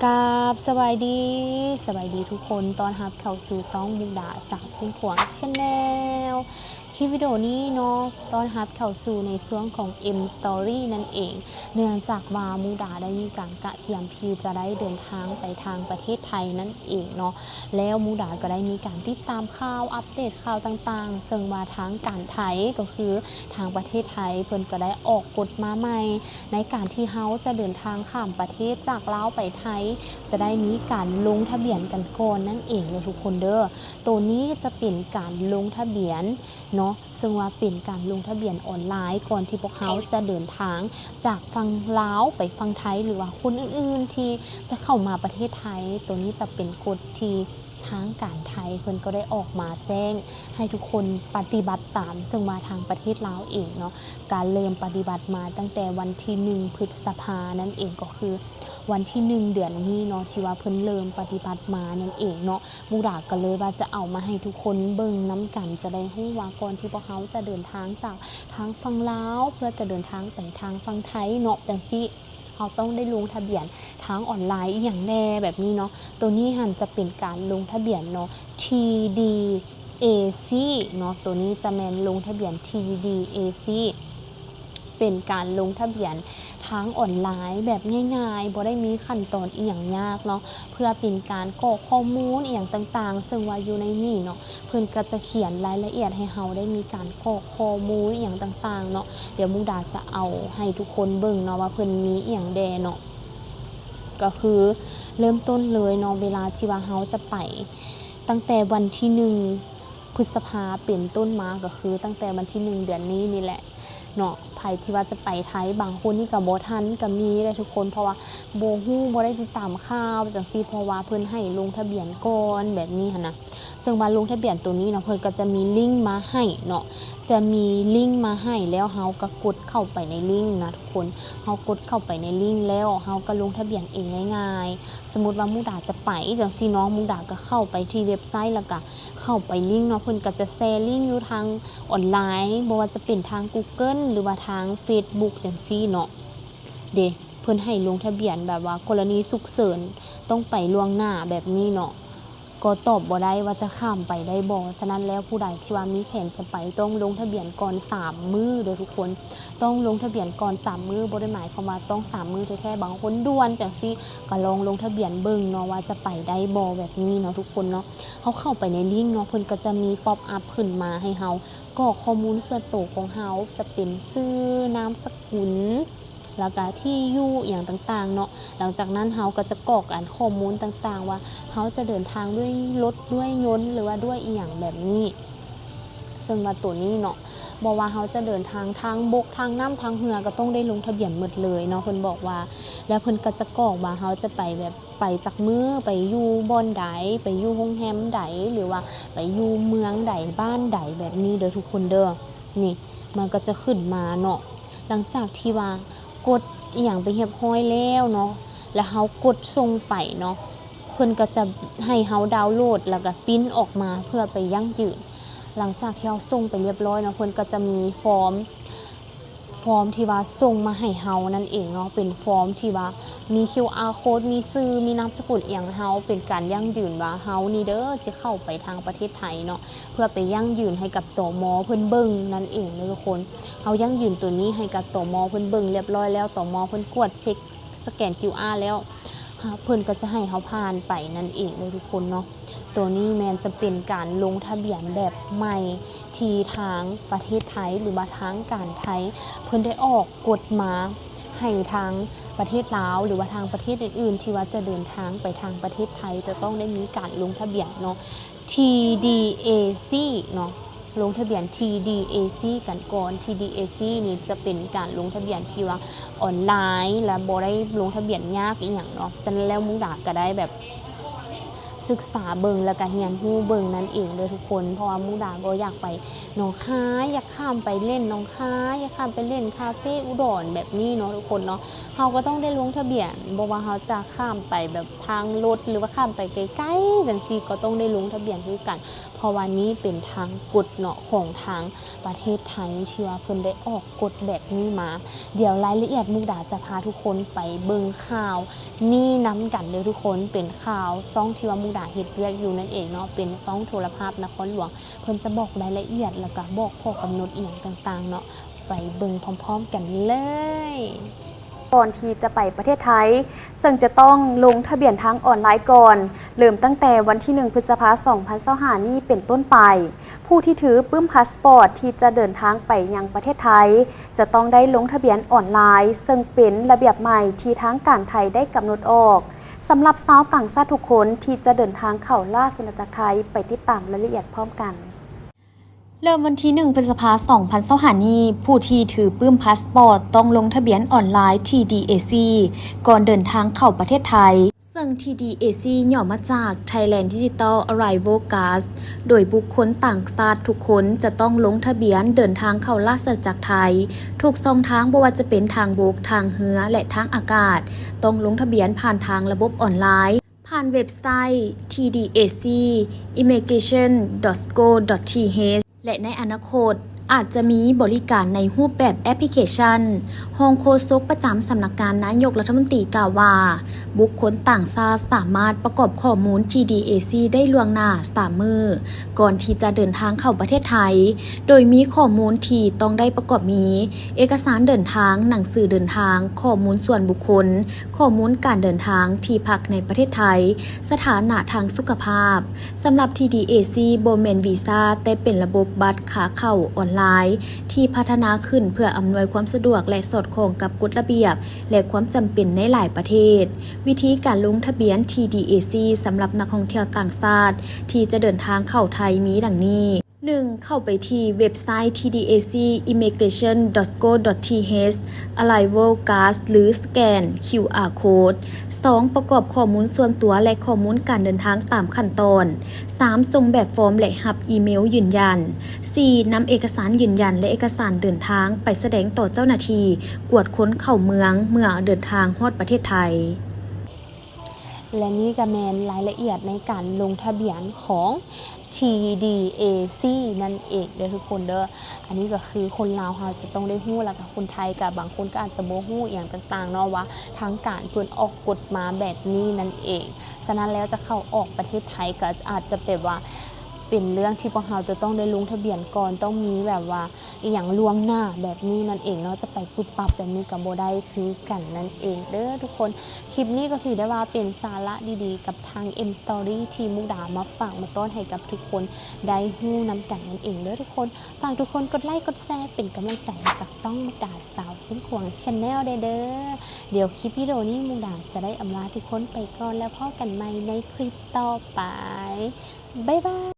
ກາບສະບາຍດີ ສະບາຍດີທຸກຄົນ ຕ້ອນຮັບເຂົ້າສູ່ຊ່ອງມຸກດາສາວຊຽງຂວາງ Channel. ຄລິບວິດີໂອນີ້ເນາະ ຕ້ອນຮັບເຂົ້າສູ່ໃນຊ່ວງຂອງ M Story ນັ້ນເອງ. ເນື່ອງຈາກວ່າມຸກດາໄດ້ມີການກະກຽມທີ່ຈະໄດ້ເດີນທາງໄປທາງປະເທດໄທນັ້ນເອງເນາະ, ແລ້ວມຸກດາກໍໄດ້ມີການຕິດຕາມຂ່າວ ອັບເດດຂ່າວຕ່າງໆ ເຊິ່ງວ່າທາງການໄທ ກໍຄືທາງປະເທດໄທ ເພິ່ນກໍໄດ້ອອກກົດມາໃໝ່ ໃນການທີ່ເຮົາຈະເດີນທາງຂ້າມປະເທດຈາກລາວໄປໄທ ຈະໄດ້ມີການລົງທະບຽນກັນກ່ອນນັ້ນເອງເດີທຸກຄົນເດີ. ໂຕນີ້ຈະເປັນການລົງທະບຽນເນາະ ເຊິ່ງວ່າເປັນການລົງທະບຽນອອນລາຍ ກ່ອນທີ່ພວກເຮົາຈະເດີນທາງຈາກຝັ່ງລາວໄປຝັ່ງໄທ ຫຼືວ່າຄົນອື່ນໆທີ່ຈະເຂົ້າມາປະເທດໄທ. ໂຕນີ້ຈະເປັນກົດທີ່ ທາງການໄທເພິ່ນກໍໄດ້ອອກມາແຈ້ງໃຫ້ທຸກຄົນປະຕິບັດຕາມ, ເຊິ່ງວ່າທາງປະເທດລາວເອງເນາະ ກະເລີ່ມປະຕິບັດມາຕັ້ງແຕ່ວັນທີໜຶ່ງ ພຶດສະພານັ້ນເອງ, ກໍຄືວັນທີໜຶ່ງ ເດືອນນີ້ເນາະ ທີ່ວ່າເພິ່ນເລີ່ມປະຕິບັດມານັ້ນເອງເນາະ. ມຸກດາກໍເລີຍວ່າຈະເອົາມາໃຫ້ທຸກຄົນເບິ່ງນຳກັນ ຈະໄດ້ຮູ້ວ່າກ່ອນທີ່ພວກເຮົາຈະເດີນທາງຈາກທາງຝັ່ງລາວ ເພື່ອຈະເດີນທາງໄປທາງຝັ່ງໄທເນາະ ຈັ່ງຊີ້ ເຮົາຕ້ອງໄດ້ລົງທະບຽນທາງອອນລາຍອີ່ຫຍັງແດ່ແບບນີ້ເນາະ. ໂຕນີ້ຫັ້ນຈະເປັນການລົງທະບຽນເນາະ ທີດີເອຊີເນາະ, ໂຕນີ້ຈະແມ່ນລົງທະບຽນ ທີດີເອຊີ ເປັນການລົງທະບຽນທາງອອນລາຍແບບງ່າຍໆ ບໍ່ໄດ້ມີຂັ້ນຕອນອີ່ຫຍັງຍາກເນາະ, ເພື່ອເປັນການກອກຂໍ້ມູນອີ່ຫຍັງຕ່າງໆ ເຊິ່ງວ່າຢູ່ໃນນີ້ເນາະ ເພິ່ນກໍຈະຂຽນລາຍລະອຽດໃຫ້ເຮົາໄດ້ມີການກອກຂໍ້ມູນອີ່ຫຍັງຕ່າງໆເນາະ. ດຽວມຸກດາຈະເອົາໃຫ້ທຸກຄົນເບິ່ງເນາະ ວ່າເພິ່ນມີອີ່ຫຍັງແດ່ເນາະ. ກໍຄືເລີ່ມຕົ້ນເລີຍເນາະ ເວລາທີ່ວ່າເຮົາຈະໄປ ຕັ້ງແຕ່ວັນທີໜຶ່ງ ພຶດສະພາເປັນຕົ້ນມາ ກໍຄືຕັ້ງແຕ່ວັນທີໜຶ່ງ ເດືອນນີ້ນີ້ແຫຼະເນາະ. ໃຜທີ່ວ່າຈະໄປໄທ ບາງຄົນນີ້ກໍບໍ່ທັນກໍມີເດ້ທຸກຄົນ ເພາະວ່າບໍ່ຮູ້ ບໍ່ໄດ້ຕິດຕາມຂ່າວຈັ່ງຊີ້ ເພາະວ່າເພິ່ນໃຫ້ລົງທະບຽນກ່ອນແບບນີ້ຫັ້ນນະ. ເຊິ່ງວ່າລົງທະບຽນໂຕນີ້ເນາະ ເພິ່ນກໍຈະມີລິ້ງມາໃຫ້ເນາະ, ຈະມີລິ້ງມາໃຫ້ ແລ້ວເຮົາກໍກົດເຂົ້າໄປໃນລິ້ງນະທຸກຄົນ. ເຮົາກົດເຂົ້າໄປໃນລິ້ງແລ້ວ ເຮົາກໍລົງທະບຽນເອງງ່າຍໆ. ສົມມຸດວ່າມຸກດາຈະໄປຈັ່ງຊີ້ເນາະ, ມຸກດາກໍເຂົ້າໄປທີ່ເວັບໄຊ ແລ້ວກໍເຂົ້າໄປລິ້ງເນາະ, ເພິ່ນກໍຈະແຊລິ້ງຢູ່ທາງອອນລາຍ ບໍ່ວ່າຈະເປັນທາງ Google ຫຼືວ່າທາງ Facebook ຈັ່ງຊີ້ເນາະ. ເດ ເພິ່ນໃຫ້ລົງທະບຽນແບບວ່າກໍລະນີສຸກເສີນ ຕ້ອງໄປລ່ວງໜ້າແບບນີ້ເນາະ. ກໍຕອບບໍ່ໄດ້ວ່າຈະຂ້າມໄປໄດ້ບໍ່. ສະນັ້ນແລ້ວ ຜູ້ໃດທີ່ວ່າມີແຜນຈະໄປ ຕ້ອງລົງທະບຽນກ່ອນສາມມື້ເດີທຸກຄົນ, ຕ້ອງລົງທະບຽນກ່ອນສາມມື້. ບໍ່ໄດ້ໝາຍຄວາມວ່າຕ້ອງສາມມື້ແທ້ໆ, ບາງຄົນດ່ວນຈັ່ງຊີ້ ກໍລອງລົງທະບຽນເບິ່ງເນາະ ວ່າຈະໄປໄດ້ບໍ່ ແບບນີ້ເນາະທຸກຄົນເນາະ. ເຮົາເຂົ້າໄປໃນລິ້ງເນາະ ເພິ່ນກໍຈະມີ pop up ຂຶ້ນມາໃຫ້ເຮົາກອກຂໍ້ມູນສ່ວນໂຕຂອງເຮົາ ຈະເປັນຊື່ ນາມສະກຸນ ແລ້ວກະທີ່ຢູ່ອີ່ຫຍັງຕ່າງໆເນາະ. ຫຼັງຈາກນັ້ນເຮົາກໍຈະກອກອັນຂໍ້ມູນຕ່າງໆ ວ່າເຮົາຈະເດີນທາງດ້ວຍລົດ ດ້ວຍຍົນ ຫຼືວ່າດ້ວຍອີ່ຫຍັງແບບນີ້. ເຊິ່ງວ່າໂຕນີ້ເນາະ ບໍ່ວ່າເຮົາຈະເດີນທາງທາງບົກ ທາງນ້ຳ ທາງເຮືອ ກໍຕ້ອງໄດ້ລົງທະບຽນໝົດເລີຍເນາະ ເພິ່ນບອກວ່າ. ແລ້ວເພິ່ນກໍຈະກອກວ່າເຮົາຈະໄປແບບ ໄປຈັກມື້ ໄປຢູ່ບ່ອນໃດ ໄປຢູ່ໂຮງແຮມໃດ ຫຼືວ່າໄປຢູ່ເມືອງໃດ ບ້ານໃດ ແບບນີ້ເດີທຸກຄົນເດີ. ນີ້ ມັນກໍຈະຂຶ້ນມາເນາະ ຫຼັງຈາກທີ່ວ່າກົດອີ່ຫຍັງໄປຮຽບຮ້ອຍແລ້ວເນາະ ແລ້ວເຮົາກົດສົ່ງໄປເນາະ ເພິ່ນກໍຈະໃຫ້ເຮົາດາວໂຫຼດ ແລ້ວກໍປຣິ້ນອອກມາເພື່ອໄປຢັ້ງຢືນ. ຫຼັງຈາກທີ່ເຮົາສົ່ງໄປຮຽບຮ້ອຍເນາະ ເພິ່ນກໍຈະມີຟອມ ຟອມທີ່ວ່າສົ່ງມາໃຫ້ເຮົານັ້ນເອງເນາະ ເປັນຟອມທີ່ວ່າມີຄິວອາໂຄດ ມີຊື່ ມີນາມສະກຸນອີ່ຫຍັງເຮົາ ເປັນການຢັ້ງຢືນວ່າເຮົານີ້ເດີ ຈະເຂົ້າໄປທາງປະເທດໄທເນາະ ເພື່ອໄປຢັ້ງຢືນໃຫ້ກັບ ຕມ ເພິ່ນເບິ່ງນັ້ນເອງເດີທຸກຄົນ. ເຮົາຢັ້ງຢືນໂຕນີ້ໃຫ້ກັບ ຕມ ເພິ່ນເບິ່ງຮຽບຮ້ອຍແລ້ວ ຕມ ເພິ່ນກວດເຊັກ ສະແກນຄິວອາແລ້ວ ເພິ່ນກໍຈະໃຫ້ເຮົາຜ່ານໄປນັ້ນເອງເດີທຸກຄົນເນາະ. ໂຕນີ້ແມ່ນຈະເປັນການລົງທະບຽນແບບໃໝ່ ທີ່ທາງປະເທດໄທ ຫຼືວ່າທາງການໄທ ເພິ່ນໄດ້ອອກກົດມາໃຫ້ທາງປະເທດລາວ ຫຼືວ່າທາງປະເທດອື່ນໆ ທີ່ວ່າຈະເດີນທາງໄປທາງປະເທດໄທ ຈະຕ້ອງໄດ້ມີການລົງທະບຽນເນາະ ທີດີເອຊີເນາະ ລົງທະບຽນ ທີດີເອຊີ ກັນກ່ອນ. ທີດີເອຊີ ນີ້ຈະເປັນການລົງທະບຽນທີ່ວ່າອອນລາຍ ແລະ ບໍ່ໄດ້ລົງທະບຽນຍາກອີ່ຫຍັງເນາະ. ສະນັ້ນແລ້ວ ມຸກດາກໍໄດ້ແບບ ສຶກສາເບິ່ງ ແລ້ວກະຮຽນຮູ້ເບິ່ງນັ້ນເອງເດີທຸກຄົນ. ເພາະວ່າມຸກດາກໍຢາກໄປໜອງຄາຍ ຢາກຂ້າມໄປຫຼິ້ນໜອງຄາຍ ຢາກຂ້າມໄປຫຼິ້ນຄາເຟອຸດອນແບບນີ້ເນາະທຸກຄົນເນາະ. ເຮົາກໍຕ້ອງໄດ້ລົງທະບຽນ ບໍ່ວ່າເຮົາຈະຂ້າມໄປແບບທາງລົດ ຫຼືວ່າຂ້າມໄປໄກໆ ຈັ່ງຊີ້ ກໍຕ້ອງໄດ້ລົງທະບຽນຄືກັນ. ເພ ເພາະວ່ານີ້ເປັນທາງກົດເນາະ ຂອງທາງປະເທດໄທ ທີ່ວ່າເພິ່ນໄດ້ອອກກົດແບບນີ້ມາ. ດຽວລາຍລະອຽດມຸກດາຈະພາທຸກຄົນໄປເບິ່ງຂ່າວນີ້ນຳກັນເດີ້ທຸກຄົນ. ເປັນຂ່າວຊ່ອງທີ່ວ່າມຸກດາເຮັດວຽກຢູ່ນັ້ນເອງເນາະ ເປັນຊ່ອງໂທລະພາບນະຄອນຫຼວງ. ເພິ່ນຈະບອກລາຍລະອຽດ ແລ້ວກະບອກຂໍ້ກຳນົດອີ່ຫຍັງຕ່າງໆເນາະ. ໄປເບິ່ງພ້ອມໆກັນເລີຍ. ກ່ອນທີ່ຈະໄປປະເທດໄທ ເຊິ່ງຈະຕ້ອງລົງທະບຽນທາງອອນລາຍກ່ອນ ເລີ່ມຕັ້ງແຕ່ວັນທີໜຶ່ງ ພຶດສະພາ ສອງພັນຊາວຫ້າ ນີ້ເປັນຕົ້ນໄປ, ຜູ້ທີ່ຖືປຶ້ມພາສປອດທີ່ຈະເດີນທາງໄປຍັງປະເທດໄທ ຈະຕ້ອງໄດ້ລົງທະບຽນອອນລາຍ, ເຊິ່ງເປັນລະບຽບໃໝ່ທີ່ທາງການໄທໄດ້ກຳນົດອອກ ສຳລັບຊາວຕ່າງຊາດທຸກຄົນທີ່ຈະເດີນທາງເຂົ້າລາຊະອານາຈັກໄທ. ໄປຕິດຕາມລາຍລະອຽດພ້ອມກັນ. ເລີ່ມວັນທີໜຶ່ງ ພຶດສະພາ ສອງພັນຊາວຫ້າ ນີ້, ຜູ້ທີ່ຖືປຶ້ມພາສປອດຕ້ອງລົງທະບຽນອອນລາຍ ທີ ດີ ເອ ຊີ ກ່ອນເດີນທາງເຂົ້າປະເທດໄທ, ເຊິ່ງ ທີ ດີ ເອ ຊີ ຫຍໍ້ມາຈາກ Thailand Digital Arrival Card, ໂດຍບຸກຄົນຕ່າງຊາດທຸກຄົນຈະຕ້ອງລົງທະບຽນເດີນທາງເຂົ້າລາຊະອານາຈັກໄທ ທຸກຊ່ອງທາງ, ບໍ່ວ່າຈະເປັນທາງບົກ, ທາງເຮືອ ແລະ ທາງອາກາດ, ຕ້ອງລົງທະບຽນຜ່ານທາງລະບົບອອນລາຍ. ຜ່ານເວັບໄຊ ທີ ດີ ເອ ຊີ Immigration dot go dot th ແລະ ໃນອະນາຄົດອາດຈະມີບໍລິການໃນຮູບແບບແອັບພລິເຄຊັນ. ຮອງໂຄສົກປະຈຳສຳນັກງານນາຍົກລັດຖະມົນຕີກ່າວວ່າ, ບຸກຄົນຕ່າງຊາດສາມາດປະກອບຂໍ້ມູນ ທີ ດີ ເອ ຊີ ໄດ້ລ່ວງໜ້າສາມມື້ກ່ອນທີ່ຈະເດີນທາງເຂົ້າປະເທດໄທ, ໂດຍມີຂໍ້ມູນທີ່ຕ້ອງໄດ້ປະກອບມີ ເອກະສານເດີນທາງ, ໜັງສືເດີນທາງ, ຂໍ້ມູນສ່ວນບຸກຄົນ, ຂໍ້ມູນການເດີນທາງ, ທີ່ພັກໃນປະເທດໄທ, ສະຖານະທາງສຸຂະພາບ. ສຳລັບ ທີ ດີ ເອ ຊີ ບໍ່ແມ່ນວີຊາ, ແຕ່ເປັນລະບົບບັດຂາເຂົ້າອອນລາຍທີ່ພັດທະນາຂຶ້ນເພື່ອອຳນວຍຄວາມສະດວກ ແລະ ສອດຄ່ອງກັບກົດລະບຽບ ແລະ ຄວາມຈຳເປັນໃນຫຼາຍປະເທດ. ວິທີການລົງທະບຽນ ທີ ດີ ເອ ຊີ ສຳລັບນັກທ່ອງທ່ຽວຕ່າງຊາດທີ່ຈະເດີນທາງເຂົ້າໄທມີດັ່ງນີ້. ໜຶ່ງ ເຂົ້າໄປທີ່ເວັບໄຊ ທີ ດີ ເອ ຊີ Immigration dot go dot th Arrival Card ຫຼື ສະແກນ ຄິວ ອາ Code. ສອງ ປະກອບຂໍ້ມູນສ່ວນຕົວ ແລະ ຂໍ້ມູນການເດີນທາງຕາມຂັ້ນຕອນ. ສາມ ສົ່ງແບບຟອມ ແລະ ຮັບອີເມວຢືນຢັນ. ສີ່ ນຳເອກະສານຢືນຢັນ ແລະ ເອກະສານເດີນທາງໄປສະແດງຕໍ່ເຈົ້າໜ້າທີ່ກວດຄົນເຂົ້າເມືອງເມື່ອເດີນທາງຮອດປະເທດໄທ. ແລະ ນີ້ກໍແມ່ນລາຍລະອຽດໃນການລົງທະບຽນຂອງ ທີ ດີ ເອ ຊີ ນັ້ນເອງເດີ້ທຸກຄົນເດີ້. ອັນນີ້ກໍຄືຄົນລາວເຮົາຈະຕ້ອງໄດ້ຮູ້ ແລ້ວກໍຄົນໄທກໍບາງຄົນກໍອາດຈະບໍ່ຮູ້ອີ່ຫຍັງຕ່າງໆເນາະ ວ່າທາງການເພິ່ນອອກກົດມາແບບນີ້ນັ້ນເອງ. ສະນັ້ນແລ້ວຈະເຂົ້າອອກປະເທດໄທກໍອາດຈະແບບວ່າເປັນເລື່ອງທີ່ພວກເຮົາຈະຕ້ອງໄດ້ລົງທະບຽນກ່ອນ, ຕ້ອງມີແບບວ່າ ອີ່ຫຍັງລ່ວງໜ້າແບບນີ້ນັ້ນເອງເນາະ, ຈະໄປປຸບປັບແບບນີ້ກໍບໍ່ໄດ້ຄືກັນນັ້ນເອງເດີ້ທຸກຄົນ. ຄລິບນີ້ກໍຖືໄດ້ວ່າເປັນສາລະດີໆກັບທາງ M Story ທີ່ມຸກດາມາຝາກມາຕ້ອນໃຫ້ກັບທຸກຄົນໄດ້ຮູ້ນຳກັນນັ້ນເອງເດີ້ທຸກຄົນ. ຝາກທຸກຄົນກົດໄລກົດແຊເປັນກຳລັງໃຈໃຫ້ກັບຊ່ອງມຸກດາສາວຊຽງຂວາງ Channel ແດ່ເດີ້. ດຽວຄລິບວິດີໂອນີ້ມຸກດາຈະໄດ້ອຳລາທຸກຄົນໄປກ່ອນ ແລ້ວພໍ້ກັນໃໝ່ໃນຄລິບຕໍ່ໄປ. ບາຍບາຍ.